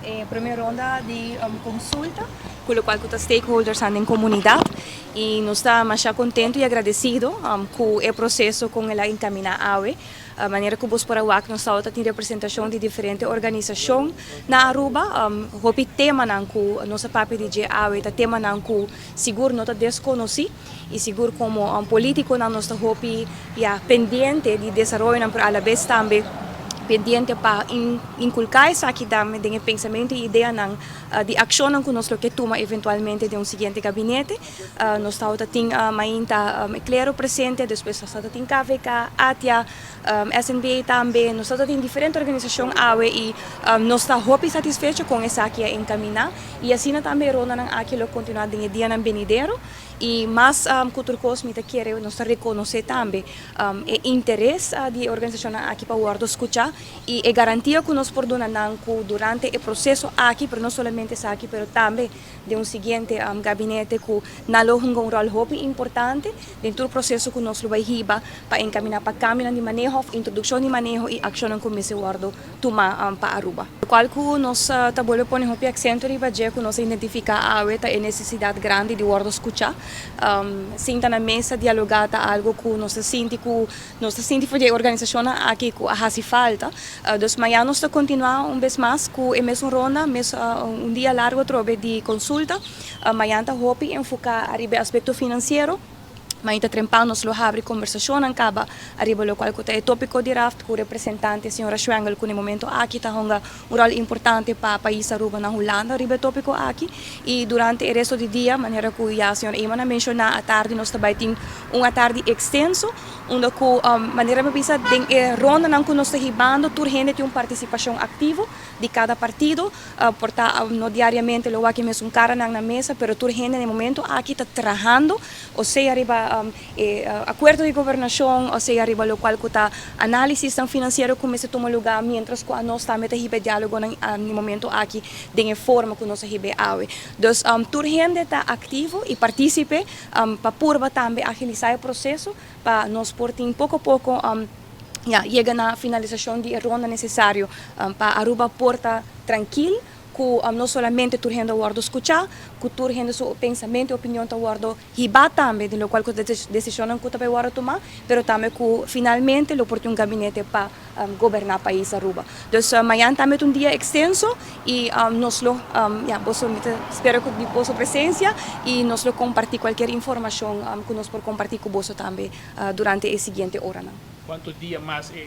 E prome ronda di consulta, cu locual cu stakeholders den comunidad, y nos ta mas contento y agradecido cu e proceso con el a encamina awe. A manera cu bo por a wak, nos tin representacion di diferente organisacion na Aruba. Hopi temanan cu nos a papia di dje awe ta temanan cu sigur no ta desconoci y sigur como politico nos ta hopi, ja, pendiente di desaroyo, pero a la vez tambe pendiente pa inculca esaki tambe den pensamento y ideanan di accion cu nos lo kier tuma eventualmente den un siguiente gabinete. Nos ta tin mainta clero presente, despues nos tin KVK, ATIA, SNBA tambe, nos tin diferente organisacion awe y nos ta hopi satisfecho con esaki a encamina y asina tambe rondanan aki lo continua den dianan venidero. Y mas cu tur cos, mi ta kere nos reconoce tambe e interes di organisacion aki pa wordo scucha y e garantia cu nos por duna durante e proceso aki, pero no solamente aki, pero tambe den un siguiente gabinete, cu nan lo hunga un rol hopi importante den e proceso cu nos lo bay hiba pa encamina pa cambio di maneho, introduccion di maneho y accion cu mester wordo tuma pa Aruba. Cual cu nos ta bolbe pone hopi acento riba dje cu nos identifica awe ta e necesidad grandi di wordo scucha. Sinta na mesa, dialoga ta algo cu nos ta sinti for di organisacion aki cu a haci falta. Dus mañan nos ta continua un bes mas cu e mesun ronda, mes un dia largo trobe di consulta. Mañan ta hopi enfoca ariba aspecto financiero. Mainta trempan nos lo habri conversacion caba ariba locual cu ta e topico di RAFT cu representante señora Schwengle, cu na momento aki ta hunga un rol importante pa pais Aruba na Hulanda ariba e topico aki. Y durante e resto di dia, manera cu ya señor Eman a menciona, atardi nos tambe tin un atardi extenso, unda cu manera mi a bisa, den e rondanan cu nos ta hibando, tur hende tin un participacion activo di cada partido, por ta no diariamente lo wak e mesun caranan na mesa, pero tur hende na momento aki ta trahando, o sea riba acuerdo di gobernacion, o sea riba locual cu ta analisis financiero cu mester tuma luga, mientras cu nos tambe ta hiba dialogo na momento aki den forma cu nos hiba awe. Dus tur hende ta activo y participe pa purba tambe agilisa e proceso pa nos por tin poco poco ja, yega na finalisacion di ronda necesario pa Aruba por ta trankil, cu no solamente tur hende wordo scucha, cu tur hende su pensamento y opinion ta wordo hiba tambe den locual cu decision cu ta wordo tuma, pero tambe cu finalmente lo por tin un gabinete pa goberna pais Aruba. Dus mañan tambe un dia extenso y nos lo ja, boso, spero cu boso presencia y nos lo comparti cualkier informacion cu nos por comparti cu boso tambe durante e siguiente ora. Cuanto dia mas